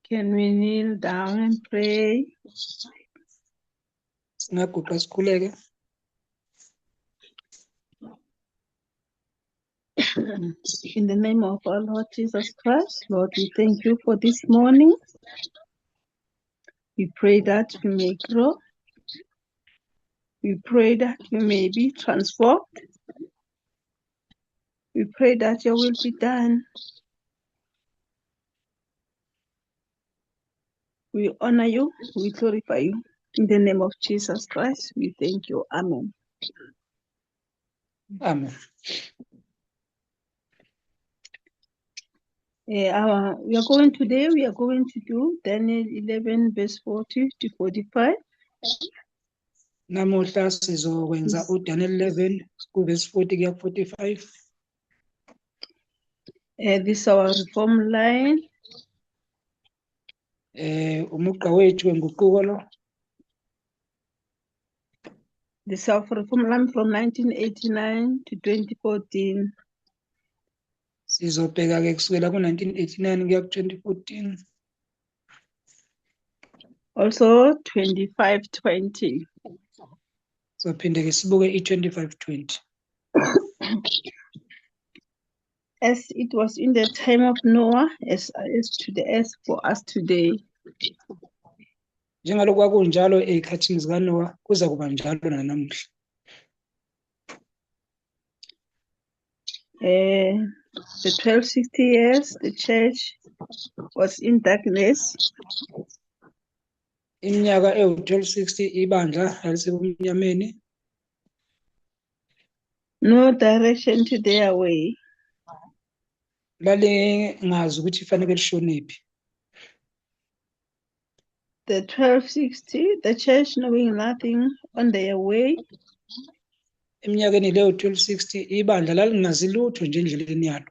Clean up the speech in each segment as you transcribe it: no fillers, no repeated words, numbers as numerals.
Can we kneel down and pray? Singaguqa sikhuleke. In the name of our Lord Jesus Christ, Lord, we thank you for this morning. We pray that we may grow. We pray that we may be transformed. We pray that your will be done. We honor you, we glorify you. In the name of Jesus Christ, we thank you. Amen. Amen. We are going today, we are going to do Daniel 11, verse 40 to 45. Namuhla sizokwenza uDaniel 11 kuverse 40 kuya ku 45. This is our reform line. Umugqa wethu wenguquko lo. The self-reform line from 1989 to 2014. Sizobheka ke kusukela ku-1989 kuya ku-2014. Also 2520. Sophinde ke sibuke i-2520. As it was in the time of Noah, as is to the earth for us today. Njengalokhu kwakunjalo ey'khathini zikaNowa, kuza kuba njalo nanamuhla. The 1260 years, the church was in darkness. Iminyaka ewu-1260 ibandla lalisebumnyameni. No direction to their way. Lalingazi ukuthi fanele lishonephi. The 1260, the church knowing nothing on their way. Eminyakeni leyo 1260 ibandla lalingazi lutho nje endleleni yalo.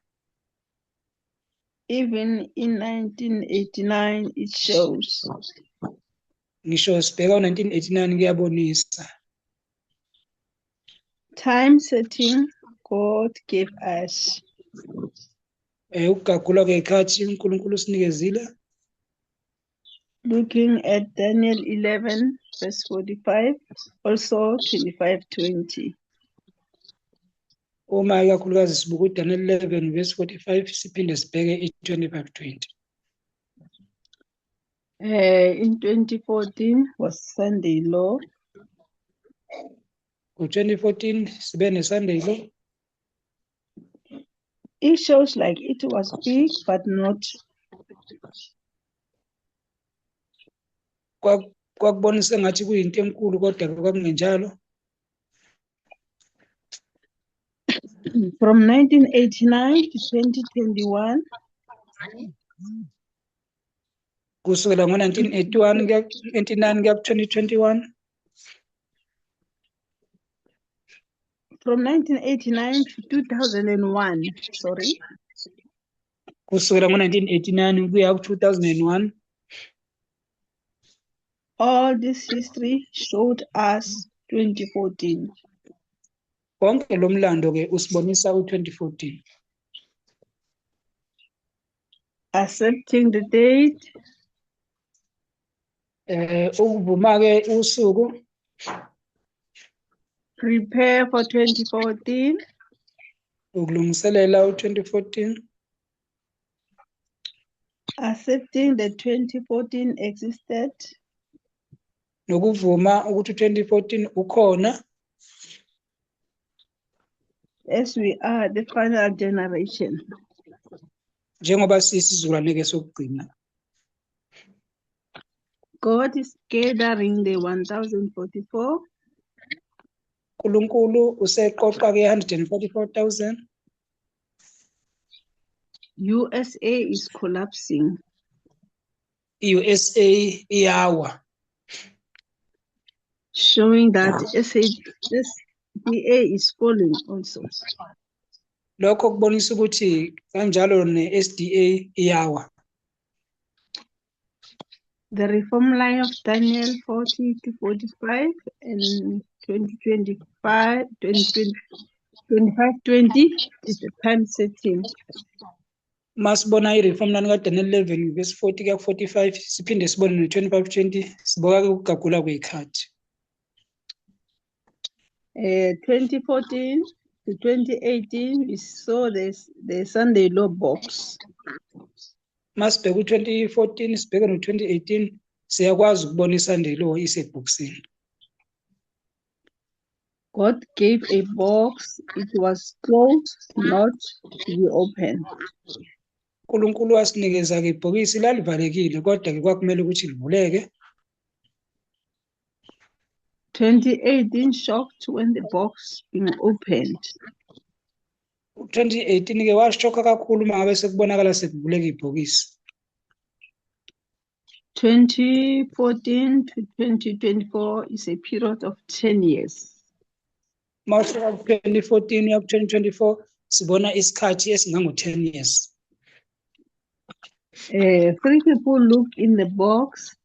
Even in 1989 it shows. Ngisho sibheka u-1989 kuyabonisa. Time setting God gave us. Ukugagulwa kwekhathi uNkulunkulu usinikezile. Looking at Daniel 11 verse 45, also 25:20. Uma ikakhulukazi sibuka uDaniel 11 verse 45 siphinde sibheke i-25:20. In 2014 was Sunday law. Ngo-2014 sibe ne-Sunday law. It shows like it was big but not. Kwakubonisa engathi kuyinto enkulu kodwa kwakungenjalo. From 1989 to 2021. Kusukela ngo-1981 kuya 89 kuya ku-2021. From 1989 to 2001, sorry. Kusukela ngo-1989 kuya ku-2001. All this history showed us 2014. Konke lo mlando ke usibonisa u-2014. Accepting the date. Ukuvuma ke usuku. Prepare for 2014. Ukulungiselela u-2014. Accepting the 2014 existed. Nokuvuma ukuthi u-2014 ukhona. As we are the final generation. Njengoba siyisizukulwane ke sokugcina. God is gathering the 1044. uNkulunkulu useqoqa ke 144,000. USA is collapsing. I-USA iyawa. Showing that SDA is falling also. Lokho kubonisa ukuthi kanjalo ne-SDA iyawa. The reform line of Daniel 40 to 45 and 2025, 2025, 20 is the time setting. Uma sibona i-reform line kaDaniel 11 verse 40 kuya ku-45 siphinde sibone no-25 20 sibuka-ke ukugagula kwey'khathi. 2014 to 2018, we saw this, the Sunday law box. Uma sibheka u-2014 sibheke no-2018 siyakwazi ukubona i-Sunday law isebhokisini. God gave a box, it was closed, not to be opened. uNkulunkulu wasinikeza-ke ibhokisi lalivalekile kodwa-ke kwakumele ukuthi livuleke. 2018 shocked when the box being opened. U-2018-ke washokha kakhulu uma ngabe sekubonakala sekuvuleka ibhokisi. 2014 to 2024 is a period of 10 years. Uma usuka ku-2014 uya ku-2024 sibona isikhathi esingango-10 years. Three people look in the box.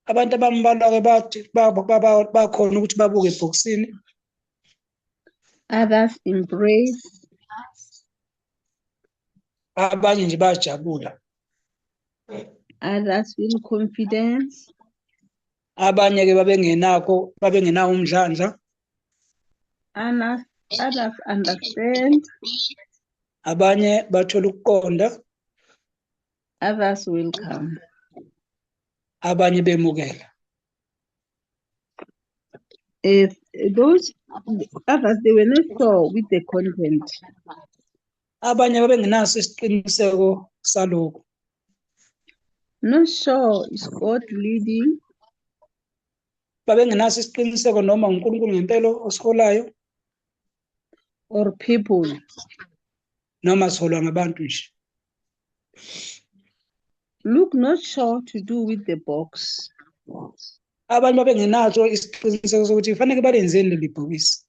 Abantu abambalwa-ke bathi bakhona ukuthi babuke ebhokisini. Others embrace. Abanye nje bayajabula. Others feel confidence. Abanye-ke babengenakho babengenawo umdlandla. Others understand. Abanye bathola ukuqonda. Others welcome. Abanye bemukela. If those others, they were not sure with the content. Abanye babengenaso isiqiniseko salokho. Not sure is God leading. Babengenaso isiqiniseko noma uNkulunkulu ngempela osiholayo. Or people. Noma siholwa ngabantu nje. Look not sure to do with the box. Abanye babengenaso isiqiniseko sokuthi kufanele balenzeni leli bhokisi.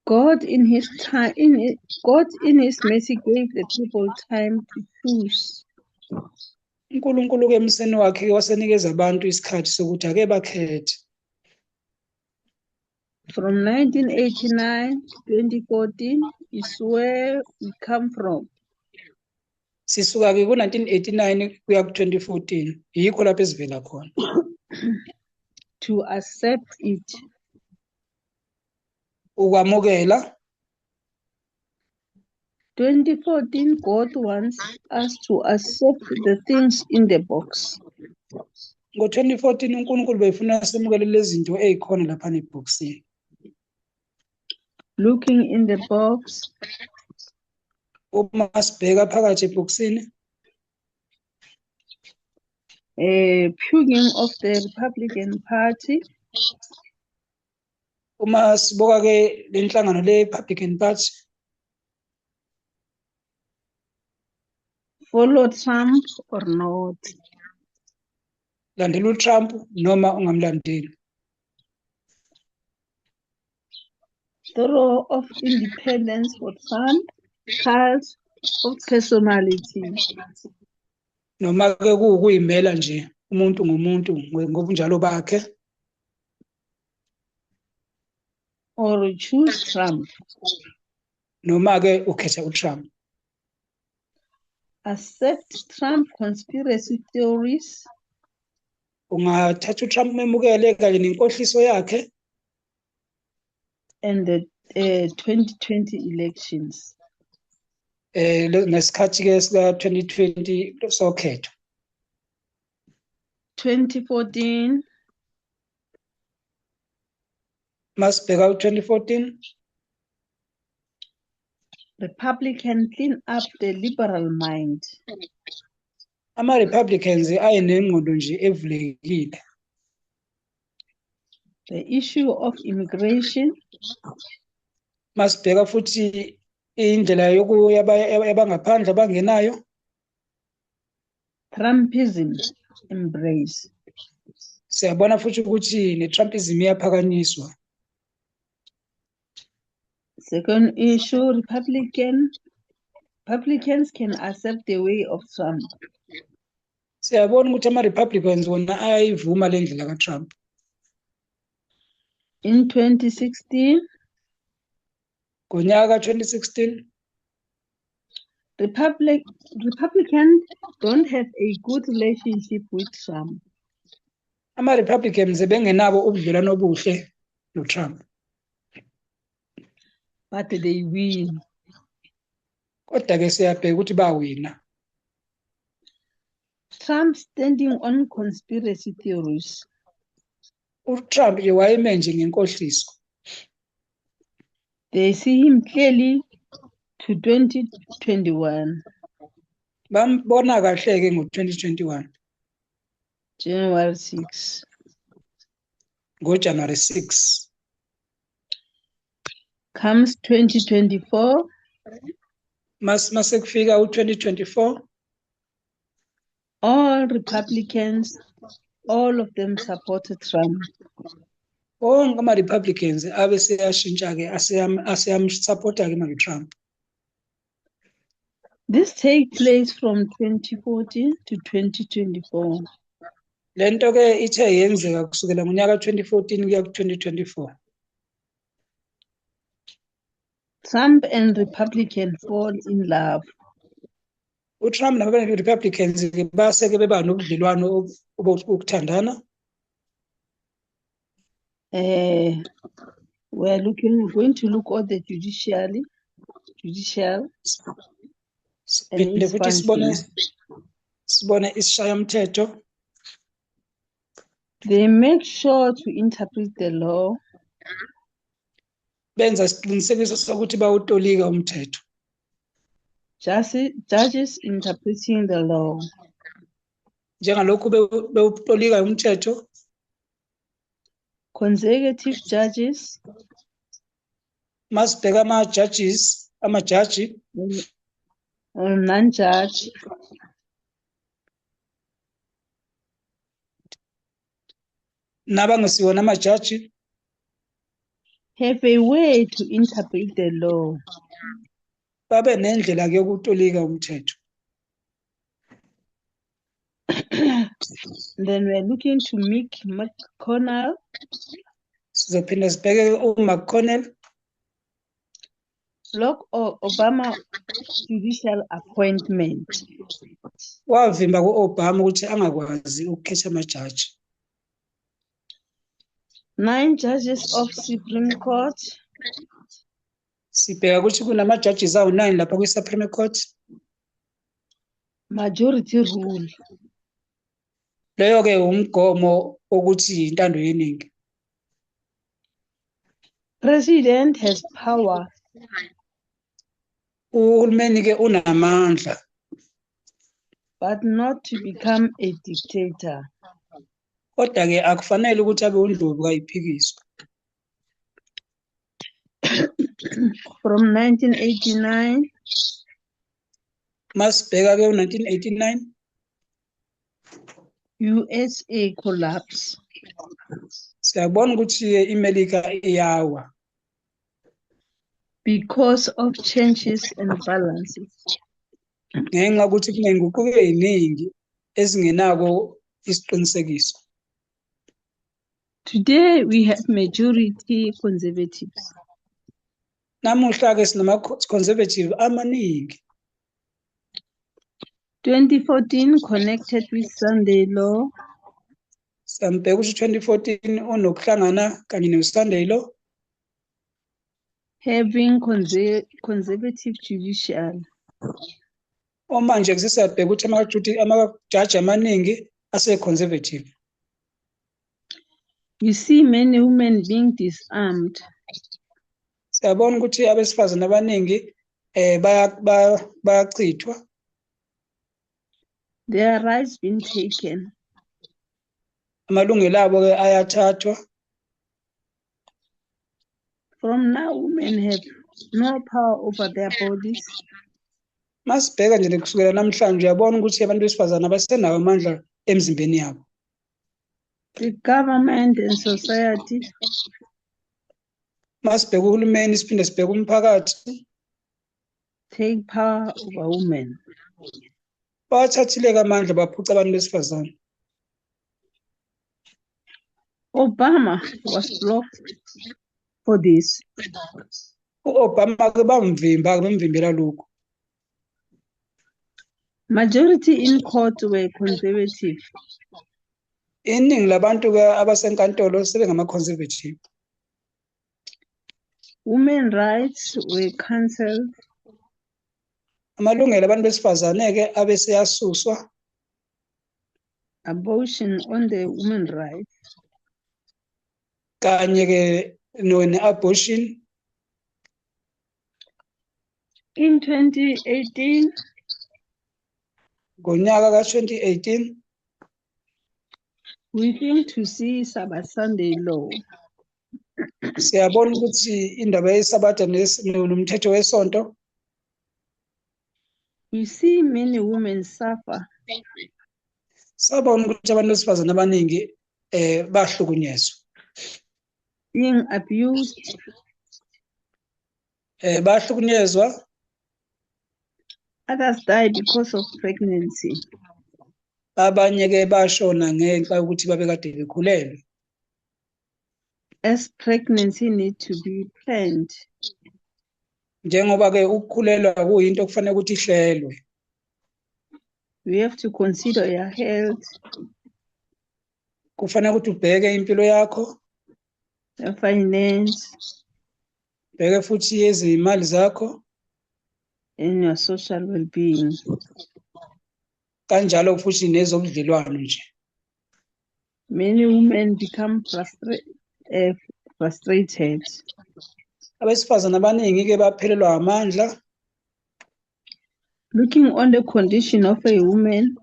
God in his time, in God in his mercy gave the people time to choose. uNkulunkulu ke emseni wakhe wasenikeza abantu isikhathi sokuthi ake bakhethe. From 1989 to 2014 is where we come from. Sisuka ke ku-1989 kuya ku-2014 yikho lapho esivela khona. To accept it. Ukwamukela. 2014 God wants us to accept the things in the box. Ngo-2014 uNkulunkulu befuna semukele lezi zinto ezikhona lapha ebhokisini. Looking in the box. Uma sibheka phakathi ebhokisini. Purging of the Republican Party. Uma sibuka ke lenhlangano le Republican Party. Follow Trump or not. Landela uTrump noma ungamlandeli. Throw of independence for Trump, cult of personality. Noma ke kuwukuyimela nje umuntu ngomuntu ngobunjalo bakhe. Or choose Trump. Noma ke ukhetha uTrump. Accept Trump conspiracy theories. Ungathatha uTrump memukele kanye nenkohliso yakhe. And the 2020 elections. Nesikhathi ke sika 2020 sokhetho. 2014. Masibheka u-2014. Republican clean up the liberal mind. Ama-Republicans ayenengqondo nje evulekile. The issue of immigration. Masibheka futhi indlela yokuya yabangaphandle abangenayo. Trumpism embrace. Siyabona futhi ukuthi ne-Trumpism iyaphakanyiswa. Second issue, Republicans can accept the way of Trump. Siyabona ukuthi ama-Republicans wona ayayivuma le ndlela kaTrump. In 2016, Ngonyaka ka-2016, Republicans don't have a good relationship with Trump. Ama-Republicans bengenabo ubudlelwano obuhle noTrump. But they win. Kodwa-ke siyabheka ukuthi bawina. Trump standing on conspiracy theories. UTrump nje wayeme nje ngenkohliso. They see him clearly to 2021. Bambona kahle-ke ngo-2021. January 6. NgoJanuary 6. Comes 2024. Mase kufika u-2024. All Republicans, all of them supported Trump. Wonke ama-Republicans abe seyashintsha-ke, aseyamsupporta-ke manje Trump. This take place from 2014 to 2024. Lento ke ithe yenzeka kusukela ngonyaka 2014 kuya ku-2024. Trump and Republican fall in love. UTrump naba-Republicans ke base-ke beba nobudlelwano obukuthandana. We are going to look at the judicial and Siphinde its futhi sibone functions. sibone isishayamthetho. They make sure to interpret the law. Benza isiqinisekiso sokuthi bawutolika umthetho. Judges interpreting the law. Njengalokhu bewutolika umthetho. Consecutive judges. Masibheka ama-judges, amajaji. Non-judge. Nabangesiwona amajaji. Have a way to interpret the law. Babe nendlela ke yokutolika umthetho. Then we are looking to Mick McConnell. Sizophinda sibheke uMcConnell. Block Obama judicial appointment. Wavimba ku-Obama ukuthi angakwazi ukukhetha amajaji. 9 judges of Supreme Court. Sibheka ukuthi kunama-judges awu-9 lapha kwi-Supreme Court. Majority rule. Leyo ke umgomo wokuthi intando yeningi. President has power. Uhulumeni ke unamandla. But not to become a dictator. Kodwa ke akufanele ukuthi abe undlovu kayiphikiswa. From 1989. Masibheka ke u-1989. USA collapse. Siyabona ukuthi iMelika iyawa. Because of changes and balances. Ngenxa ukuthi kunenguquko eziningi ezingenako isiqinisekiso. Today we have majority conservatives. Namuhla ke sinama conservative amaningi. 2014 connected with Sunday law. Siyambheka ukuthi 2014 unokuhlangana kanye no Sunday law. Having conservative judicial. Uma nje sisiyabheka ukuthi amajaji amaningi ase-conservative. You see many women being disarmed. Siyabona ukuthi abesifazane abaningi bayachithwa. Their rights being taken. Amalungelo abo ke ayathathwa. From now, women have no power over their bodies. Masibheka nje kusukela namhlanje uyabona ukuthi abantu besifazane abasenawo amandla emzimbeni yabo. The government and society. Masibheka uhulumeni siphinde sibheke umphakathi. Take power over women. Bathathile amandla baphuca abantu besifazane. Obama was blocked for this. U-Obama-ke bamvimba-ke bamvimbela lokhu. Majority in court were conservative. Iningi labantu-ke abasenkantolo sebengama-conservative. Women rights were cancelled. Amalungelo abantu besifazane-ke abeseyasuswa. Abortion on the women rights. Kanye-ke ne-abortion. In 2018, ngonyaka ka-2018, we think to see Sabbath Sunday law. Siyabona ukuthi indaba yesabatha nomthetho wesonto. We see many women suffer. Sabona ukuthi abantu besifazane abaningi bahlukunyezwa. Being abused. Bahlukunyezwa. Others die because of pregnancy. Abanye ke bashona ngenxa yokuthi babekade bekhulelwe. As pregnancy need to be planned. Njengoba ke ukukhulelwa kuyinto okufanele ukuthi ihlelwe. We have to consider your health. Kufanele ukuthi ubheke impilo yakho. Your finance. Ubheke futhi izimali zakho. And your social well-being. Kanjalo futhi nezobudlelwano nje. Many women become frustrated. Abesifazane abaningi ke baphelelwa amandla. Looking on the condition of a woman.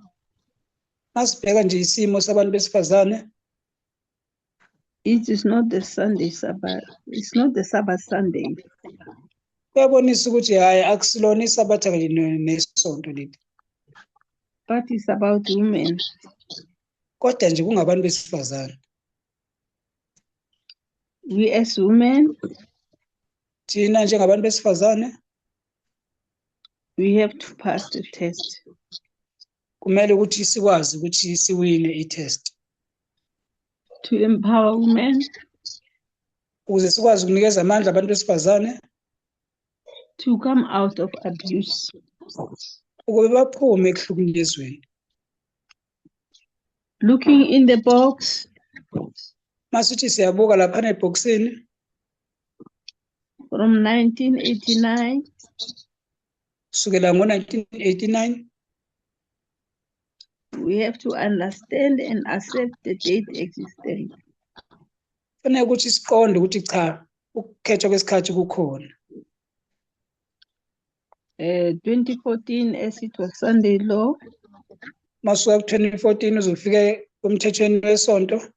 Masibheka nje isimo sabantu besifazane. It is not the Sunday Sabbath. It's not the Sabbath Sunday. Kuyabonisa ukuthi hayi akusilona isabatha kanye nesonto leli. But it's about women. Kodwa nje kungabantu besifazane. We as women, thina njengabantu besifazane, we have to pass the test. Kumele ukuthi sikwazi ukuthi siwine i-test. To empower women. Ukuze sikwazi ukunikeza amandla abantu besifazane. To come out of abuse. Ukube baphume ekuhlukunyezweni. Looking in the box. Masithi siyabuka lapha ebhokisini. From 1989. Kusukela ngo-1989. We have to understand and accept the date existence. Kufanele ukuthi siqonde ukuthi cha ukukhethwa kwesikhathi kukhona. 2014 as it was Sunday law. Masuka ku-2014 uzofika kumthethweni wesonto.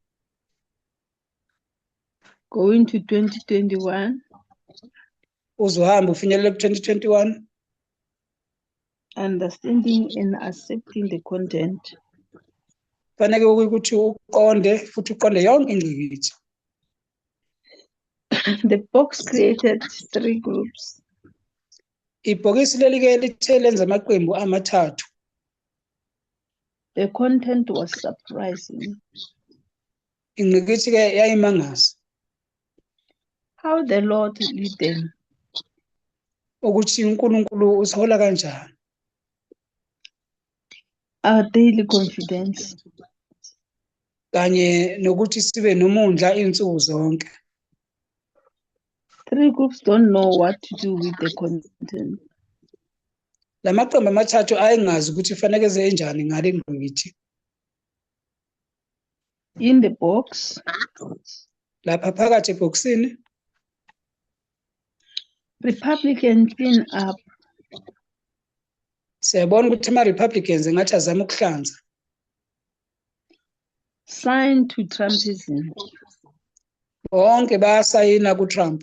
Going to 2021. Uzohamba ufinyelele ku-2021. Understanding and accepting the content. Kufanele ukuthi uqonde futhi uqonde yonke ingqikithi. The box created three groups. Ibhokisi leli ke lithe lenza amaqembu amathathu. The content was surprising. Ingqikithi ke yayimangaza. How the Lord lead them. Ukuthi uNkulunkulu usihola kanjani. Our daily confidence. Kanye nokuthi sibe nomundla insuku zonke. Three groups don't know what to do with the content. Lamaqembu amathathu ayengazi ukuthi kufanele eze enjani ngale ngqikithi. In the box. Lapha phakathi ebhokisini. Republican clean up. Siyabona ukuthi ama-Republicans engathi azama ukuhlanza. Sign to Trumpism. Bonke bayasayina kuTrump.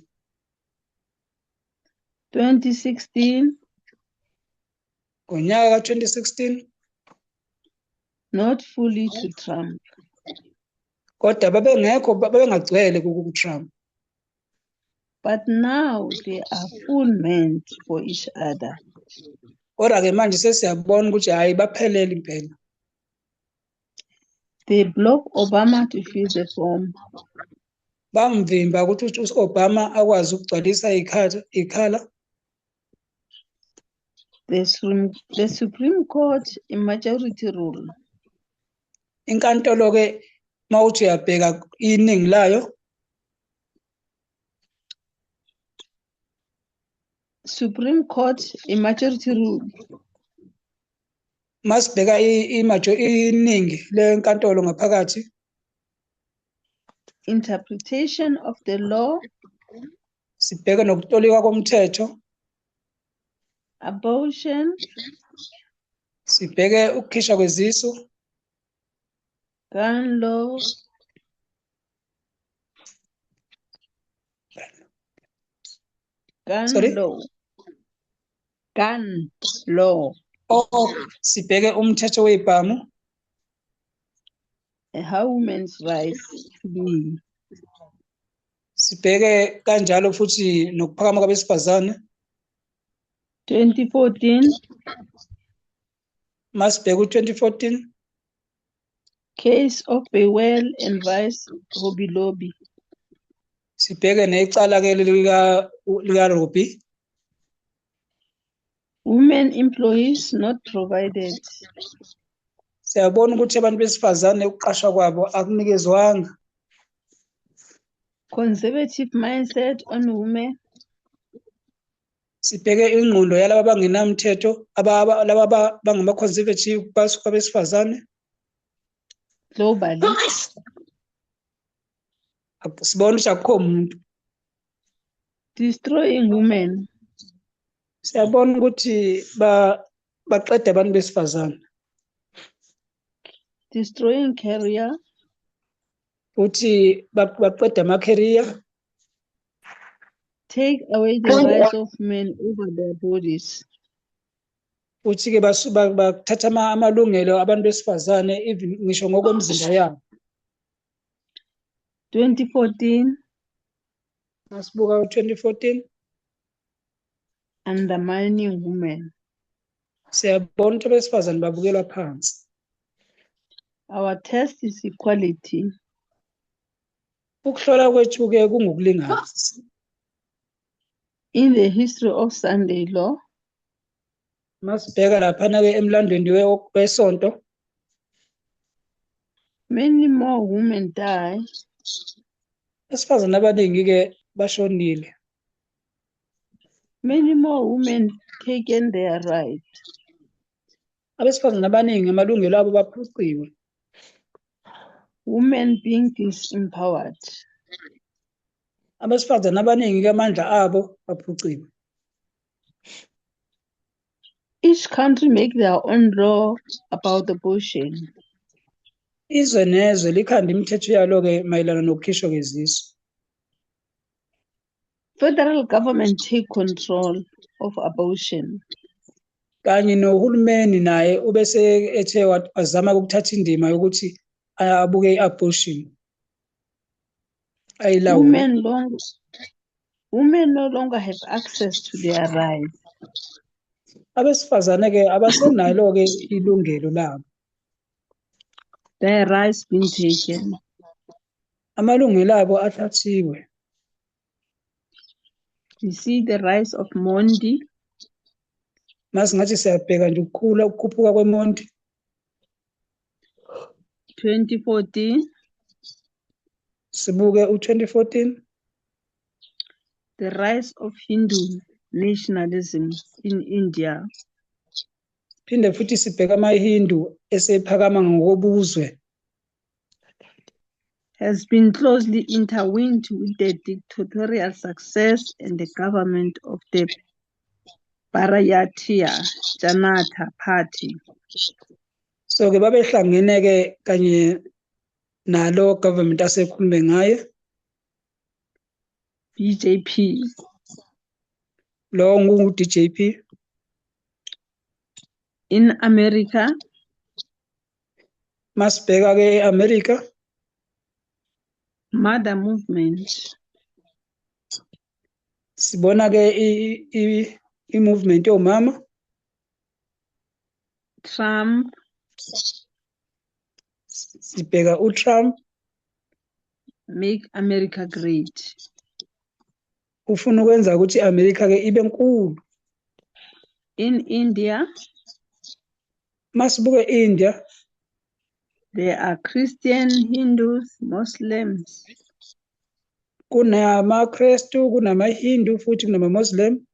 2016. Ngonyaka ka-2016. Not fully to Trump. Kodwa babengekho babengagcwele ku-Trump. But now they are full meant for each other. Kodwa ke manje sesiyabona ukuthi hayi baphelele impela. They block Obama to fill the form. Bamvimba ukuthi u-Obama akwazi ukugcwalisa ikhala. The Supreme Court a majority rule. Inkantolo-ke mawuthi uyabheka iningi layo. Supreme Court a majority rule. Masibheka iningi lenkantolo ngaphakathi. Interpretation of the law. Sibheke nokutolikwa komthetho. Abortion. Sibheke ukukhishwa kwezisu. Gun law. Gun Sorry? law. Gun law. Oh, sibheke umthetho wezibhamu. How women's rights to be. Sibheke kanjalo futhi nokuphakama kwabesifazane. 2014. Masibheke u-2014. Case of Bowell and Vice Hobby Lobby. Sibheke necala ke lika Robbie. Women employees not provided. Siyabona ukuthi abantu besifazane ukuqashwa kwabo akunikezwanga. Conservative mindset on women. Sibheke ingqondo yalaba abangenamthetho, laba bangama-conservative kwabesifazane. Globally. Sibona ukuthi akukho muntu. Destroying women. Siyabona ukuthi baqeda abantu besifazane. Destroying career. Uthi baqeda ama-career. Take away the rights of men over their bodies. Uthi ke bathatha amalungelo abantu besifazane even ngisho ngokwemizimba yabo. 2014. Masibuka u-2014. Undermining women. Siyabona ukuthi abesifazane babukelwa phansi. Our test is equality. Ukuhlola kwethu ke kungokulingana. In the history of Sunday law. Masibheka laphana ke emlandweni wesonto. Many more women die. Abesifazane abaningi ke bashonile. Many more women taken their rights. Abesifazane abaningi amalungelo abo baphuciwe. Women being disempowered. Abesifazane abaningi ke amandla abo baphuciwe. Each country make their own law about abortion. Izwe nezwe likhanda imithetho yalo ke mayelana nokukhishwa kwezisu. Federal government take control of abortion. Kanye nohulumeni naye ubese ethe wazama ukuthatha indima yokuthi abuke i-abortion. Ayilawule. Women no longer have access to their rights. Abesifazane ke abasenalo ke ilungelo labo. Their rights been taken. Amalungelo abo athathiwe. We see the rise of Mondi. Masingathi siyabheka nje ukukhula ukukhuphuka kweMondi. 2014. Sibuke u-2014. The rise of Hindu nationalism in India. Phinde futhi sibheka amaHindu esephakama ngokobuzwe. Has been closely intertwined with the dictatorial success and the government of the Bharatiya Janata Party. So ke babehlangene ke kanye nalo government asekhulume ngaye. BJP. Lo ngu DJP. In America. Masibheka ke eAmerica. Mother movement. Sibona ke i-movement yomama. Trump. Sibheka uTrump. Make America Great. Ufuna ukwenza ukuthi i-America ke ibe nkulu. In India, Masibuke India, there are Christian, Hindus, Muslims. KunamaKrestu, kunamaHindu futhi kunama-Muslim.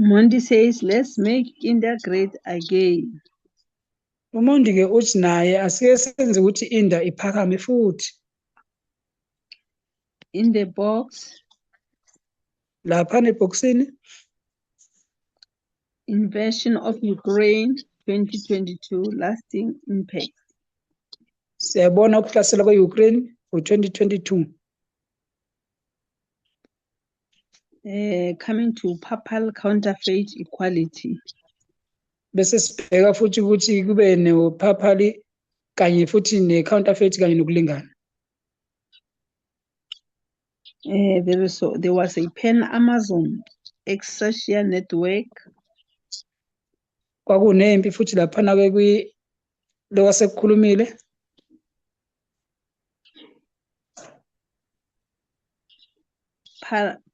Mondi says, let's make India great again. UMondi ke uthi naye asike senze ukuthi India iphakame futhi. In the box, Lapha ebhokisini, invasion of Ukraine 2022, lasting impact. Siyabona ukuhlasela kwe-Ukraine ngo-2022. Coming to papal counterfeit equality. Bese sibheka futhi ukuthi kube no-papal kanye futhi ne-counterfeit kanye nokulingana. There was a Pan-Amazon Exarchia network. Kwakunempi futhi laphana ke kwi lo wasekukhulumile.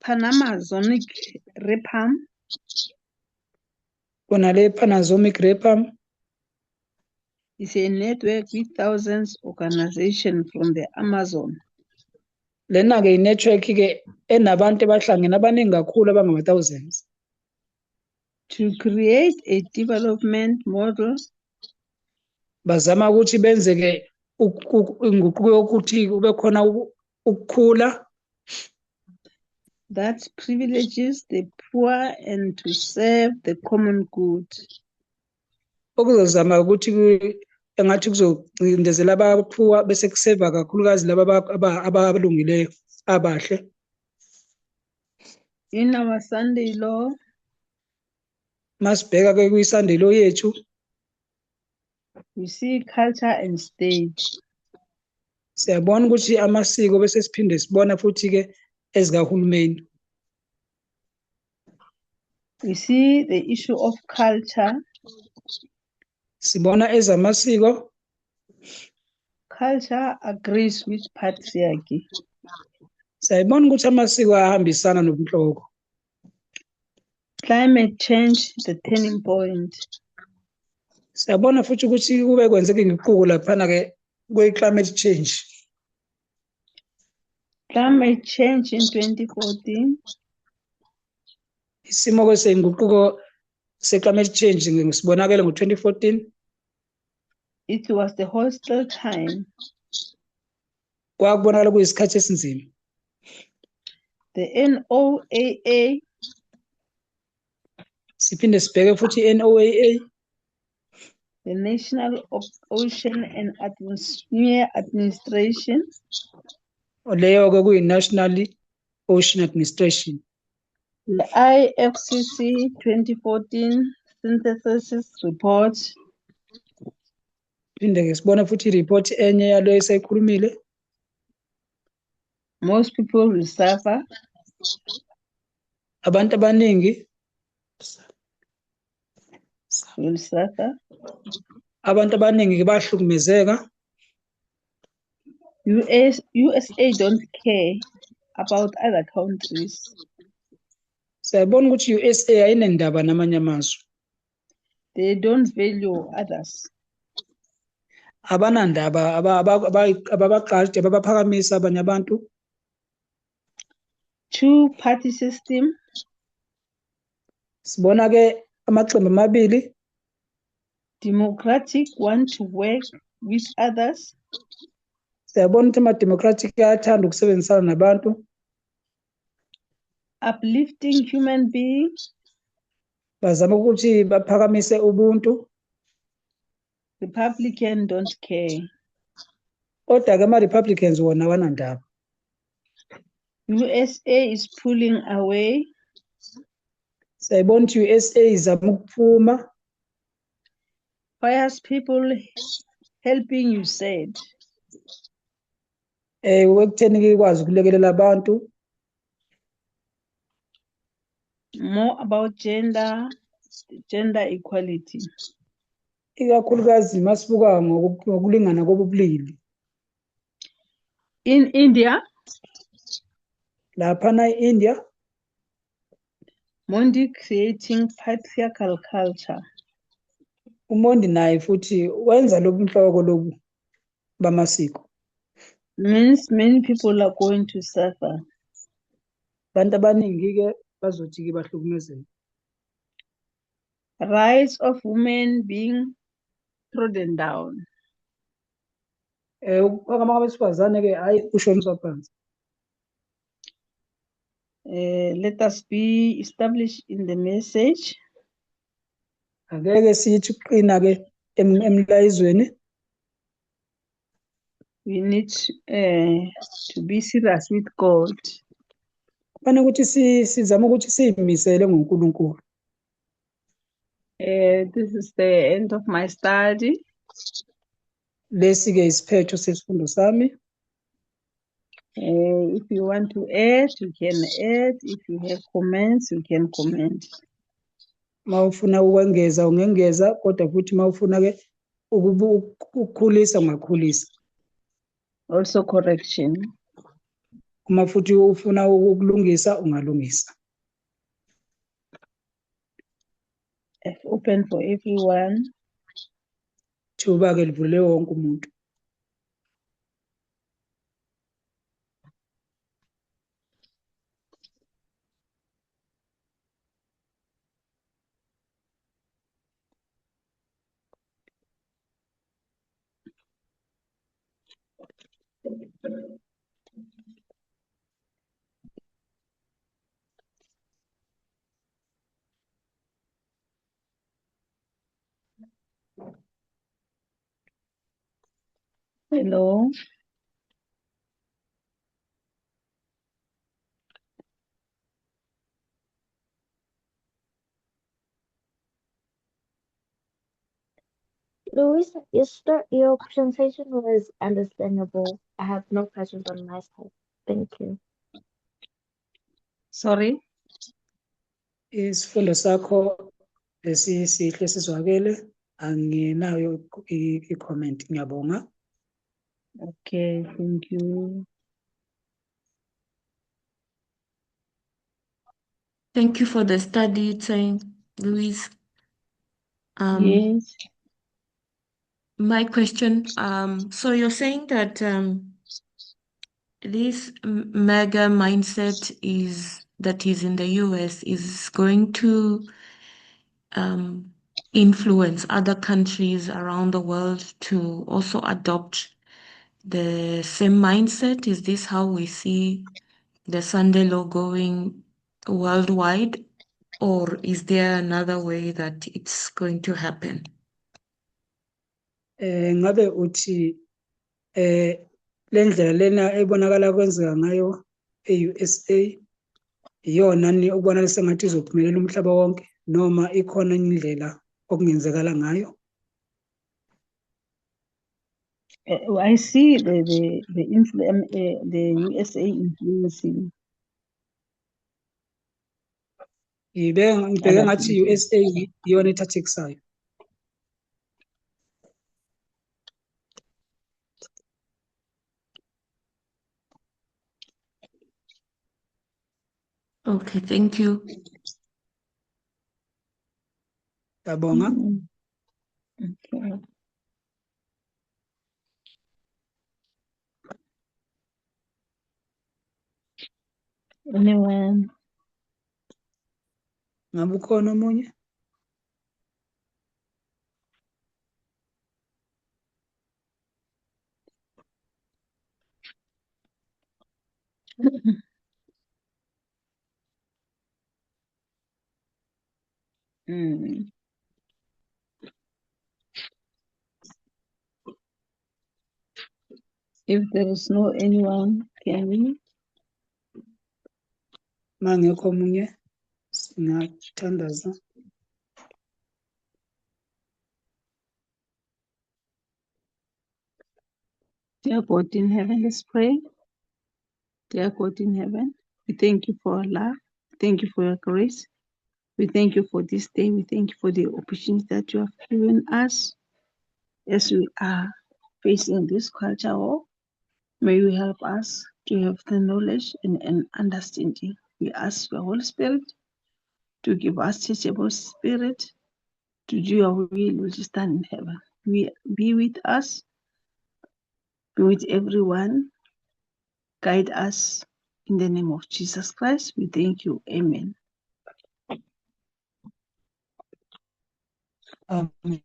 Panamazonic Repam. Kunale Panamazonic Repam. It's a network with thousands of organizations from the Amazon. Lena ke i-network ke enabantu abahlangene abaningi kakhulu abangama thousands. To create a development model. Bazama ukuthi benze ke inguquko yokuthi kube khona ukukhula. That privileges the poor and to serve the common good. Okuzozama ukuthi engathi kuzocindezela abaphuwa bese kuseva kakhulukazi laba abalungileyo abahle. In our Sunday law, masibheka ke kwi-Sunday law yethu, we see culture and state. Siyabona ukuthi amasiko bese siphinde sibona futhi ke ezikahulumeni. We see the issue of culture. Sibona ezamasiko. Culture agrees with patriarchy. Siyayibona ukuthi amasiko ayahambisana nobunhloko. Climate change, the turning point. Siyabona futhi ukuthi kube kwenzeka inguquko laphana ke kwe-climate change. Climate change in 2014. Isimo ke senguquko se-climate change sibonakele ngo-2014. It was the hostile time. Kwakubonakala kuyisikhathi esinzima. The NOAA. Siphinde sibheke futhi i-NOAA. The National Ocean and Atmosphere Administration. Leyo ke kuyi-National Ocean Administration. The IFCC 2014 Synthesis Report. Phinde ke sibone futhi i-report enye yalo eseyikhulumile. Most people will suffer. Abantu abaningi will suffer. Abantu abaningi bahlukumezeka. USA don't care about other countries. Siyabona ukuthi USA ayinendaba namanye amazwe. They don't value others. Abanandaba ababaqashi ababaphakamisa abanye abantu. Two-party system. Sibona ke amaqembu amabili. Democratic want to work with others. Siyabona ukuthi ama-democratic ayathanda ukusebenzisana nabantu. Uplifting human beings. Bazama ukuthi baphakamise ubuntu. Republican don't care. Kodwa ke ama-Republicans wona awanandaba. USA is pulling away. Siyayibona ukuthi USA izama ukuphuma. Fires people helping you said. Ekutheni ke ikwazi ukulekelela abantu. More about gender equality. Ikakhulukazi masibuka ngokulingana kobulili. In India, Laphana e-India, Mondi creating patriarchal culture. uMondi naye futhi wenza lobu nhloko lobu bamasiko. Means many people are going to suffer. Abantu abaningi-ke bazothi-ke bahlukumezeke. Rights of women being trodden down. Ukuphakama kwabesifazane-ke hhayi kushoniswa phansi. Let us be established in the message. Angeke sithi ukuqina-ke emlayezweni. We need to be serious with God. Kufanele ukuthi sizame ukuthi sizimisele ngoNkulunkulu. This is the end of my study. Lesi-ke isiphetho sesifundo sami. If you want to add, you can add. If you have comments, you can comment. Mawufuna ukwengeza ungengeza, kodwa futhi mawufuna ke ukukhulisa ungakhulisa. Also correction. Uma futhi ufuna ukulungisa ungalungisa. It's open for everyone. Thuba ke livulele wonke umuntu. Hello. Louise, your presentation was understandable. I have no questions on my side. Thank you. Sorry? Isifundo sakho esisihle sizwakele, anginayo i-comment. Ngiyabonga. Okay, thank you. Thank you for the study time, Louise. Yes. My question, so you're saying that this MAGA mindset is that is in the US is going to influence other countries around the world to also adopt the same mindset? Is this how we see the Sunday law going worldwide, or is there another way that it's going to happen? Ngabe uthi le ndlela lena ebonakala kwenzeka ngayo e-USA iyona ni okubonakala sengathi izophumelela umhlaba wonke, noma ikhona indlela okungenzekala ngayo? I see the USA influencing. Ngibheke ngathi USA iyona ethathekisayo. Okay, thank you. Ngiyabonga. Okay. Anyone? Ngabe ukhona omunye? If there is no anyone, can we? Mangekho omunye, singathandaza. Dear God in heaven, let's pray. Dear God in heaven, we thank you for our love. Thank you for your grace. We thank you for this day. We thank you for the opportunity that you have given us as we are facing this culture war. May you help us to have the knowledge and understanding. We ask the Holy Spirit to give us teachable spirit to do your will which is done in heaven. We be with us, be with everyone, guide us in the name of Jesus Christ. We thank you. Amen. Amen.